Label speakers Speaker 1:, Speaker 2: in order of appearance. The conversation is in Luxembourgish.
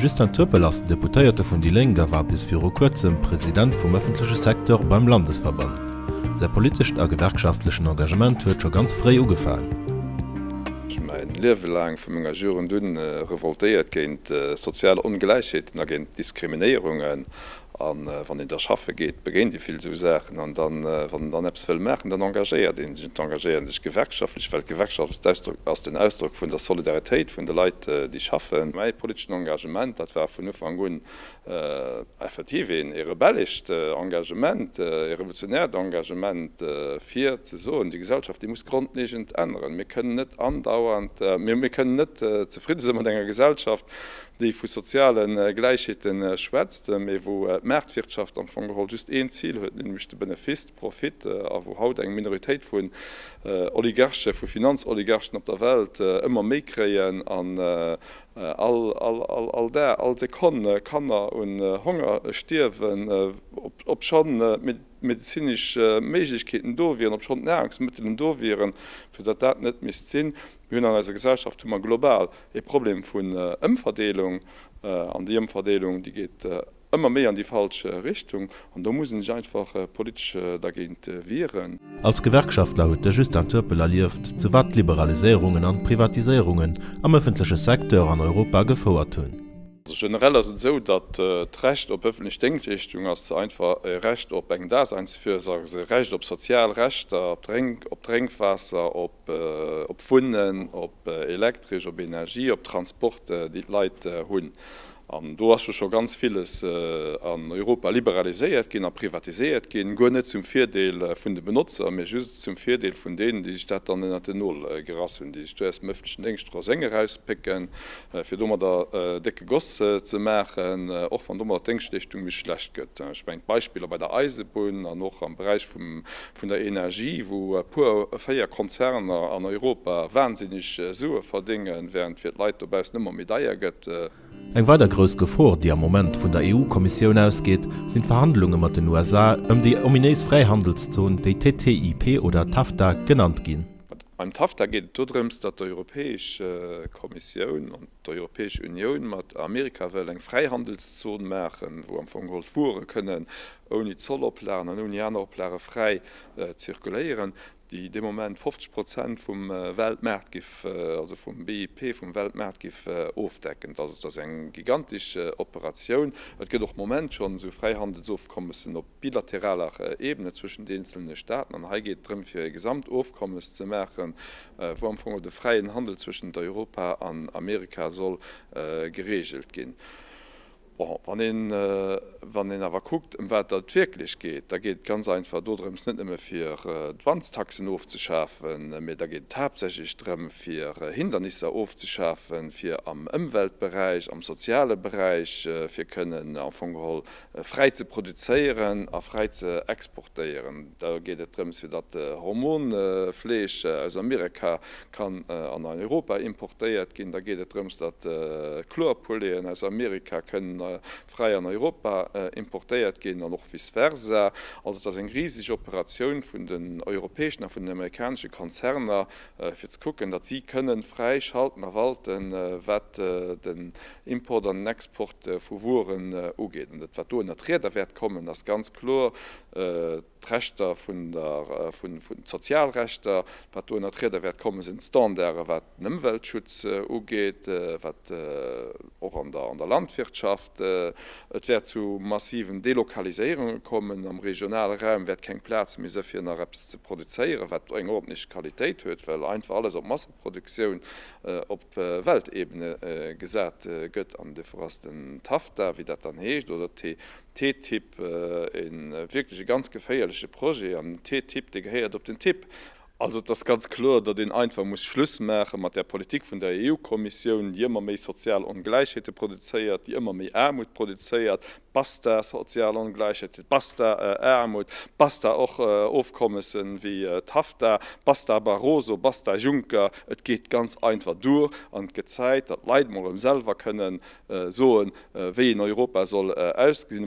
Speaker 1: Justin Turpel ass Deputéierte vun déi Lénk a war bis viru kuerzem President vum ëffentleche Secteur beim Landesverband. Säi politescht a gewerkschaftlechen Engagement huet scho ganz fréi ugefaang.
Speaker 2: Ech hu mäin Liewe laang, vu menger Jugend un, revoltéiert géint sozial Ongläichheeten a géint Diskriminéierungen. A wann een da schaffe geet, begéint ee vill esou Saachen. An dann, wann een dann eppes wëll maachen, dann engagéiert ee sech. Und d'engagéiere sech gewerkschaftlech, well d'Gewerkschaft ass den Ausdrock vun der Solidaritéit vun de Leit, déi schaffen. Mäi politeschen Engagement, dat war vun Ufank un effektiv een ee rebellescht Engagement, ee revolutionäert Engagement, fir ze soen, déi Gesellschaft, déi muss grondlegend änneren. Mir kënnen net andauernd, mir kënnen net zefridde si mat enger Gesellschaft, déi vu soziale Gläichheete schwätzt, mee wou d'Maartwirtschaft am Fong geholl just een Zil huet, nämlech de Benefice, de Profit, a wou haut eng Minoritéit vun Oligarchen, vu Finanzoligarchen op der Welt ëmmer méi kréien an all Dag, all Sekonn Kanner un Honger stierwen, obschonn d'medezinesch Méiglechkeeten do wieren, obschonn d'Nahrungsmëttelen do wieren, fir datt dat net misst sinn. Mir hunn an eiser Gesellschaft hu mer global e Problem vun Ëmverdeelung, an déi Ëmverdeelung, déi geet ëmmer méi an déi falsch Richtung, an do muss een sech einfach politesch dergéint wieren.
Speaker 1: Als Gewerkschaftler huet de Justin Turpel erlieft, zu wat d'Liberaliséierungen an d'Privatiséierungen am ëffentleche Secteur an Europa gefouert hunn.
Speaker 2: Generell ass et esou, datt d'Recht op ëffentlech Déngschtleeschtung ass einfach e Recht op eng Daseinsfürsorge, e Recht op sozial Rechter, op Drénkwaasser, op Wunnen, op Elektresch, op Energie, op Transport, déi d'Leit hunn. An do ass jo scho ganz villes an Europa liberaliséiert ginn a privatiséiert ginn, guer net zum Virdeel vun de Benotzer, mee just zum Virdeel vun deenen, déi sech dat dann ënnert den Nol gerass hunn, déi sech do aus dem ëffentlechen Déngscht d'Roséng erauspécken, fir domadder décke Goss ze maachen, och wann domadder d'Déngschtleeschtung méi schlecht gëtt. Ech mengen d'Beispiller bei der Eisebunn an och am Beräich vum vun der Energie, wou e puer, 4 Konzerner an Europa wahnsinneg Sue verdéngen, während fir d'Leit dobaussen ëmmer méi deier gëtt.
Speaker 1: Eng weider grouss Gefor, déi am Moment vun der EU-Kommissioun ausgeet, sinn d'Verhandlunge mat den USA ëm déi ominéis Fräihandelszon, déi TTIP oder TAFTA genannt ginn.
Speaker 2: Beim TAFTA geet et dodrëms, datt d'Europäesch Kommissioun an d'Europäesch Unioun mat Amerika wëll eng Fräihandelszon maachen, wou am Fong geholl d'Wuere kënnen ouni Zolloplagen an ouni aner Oplage fräi zirkuléieren, déi dee Moment 50 Prozent vum Weltmaart giff, also vum BIP vum Weltmaart giff ofdecken. Dat ass eng gigantesch Operatioun. Et gëtt och Moment schonn esou Fräihandelsofkommessen op bilateraler Ebene zwëschen eenzelne Staaten. An hei geet et drëm, fir e Gesamtofkommes ze maachen, wou am Fong de fräien Handel zwëschent Europa an Amerika soll geregelt ginn. Bon, wann een, wann een awer kuckt, ëm wat et wierklech geet, da geet et ganz einfach dodrëms, net nëmme fir Douanestaxen ofzeschafen, mee da geet et haaptsächlech drëm, fir Hindernisser ofzeschafen, fir am Ëmweltberäich, am soziale Beräich, fir kënnen am Fong geholl fräi ze produzéieren a fräi ze exportéieren. Da geet et drëms, fir datt Hormonfleesch aus Amerika kann an Europa importéiert ginn. Da geet et drëms, datt Chlorpouleten aus Amerika kënnen fräi an Europa importéiert ginn an och vice versa. Also et ass eng riseg Operatioun vun den europäeschen a vun den amerikanesche Konzerner, fir ze kucken, datt si kënnen fräi schalten a walten, wat den Import an den Export vu Wueren ugeet. An dat, wat do ënner d'Rieder wäert kommen, ass ganz kloer d'Rechter vun der, vun, vun d'Sozialrechter. Wat do ënner d'Rieder wäert kommen, sinn d'Standarde wat den Ëmweltschutz ugeet, wat och an der, an der Landwirtschaft. Et wäert zu massiven Delokaliséierunge kommen. Am regionale Raum wäert keng Plaz méi si fir nach eppes ze produzéieren, wat eng ordentlech Qualitéit huet, well einfach alles op Masseproduktioun op Weltebene gesat gëtt. An duerfir ass den TAFTA, wéi dat dann heescht, oder TTIP, e wierklech e ganz geféierleche Projet. An den TTIP, dee gehéiert op den Tipp. Also et ass ganz kloer, datt een einfach muss Schluss maache mat där Politik vun der EU-Kommissioun, déi ëmmer méi sozial Ongläichheete produzéiert, déi ëmmer méi Aarmut produzéiert. Basta sozial Ongläichheeten, basta Aarmut, basta och Ofkommessen wéi TAFTA, basta Barroso, basta Juncker. Et geet ganz einfach duer an et gëtt Zäit, datt d'Leit mol erëm selwer kënnen soen, wéi een Europa soll ausgesinn.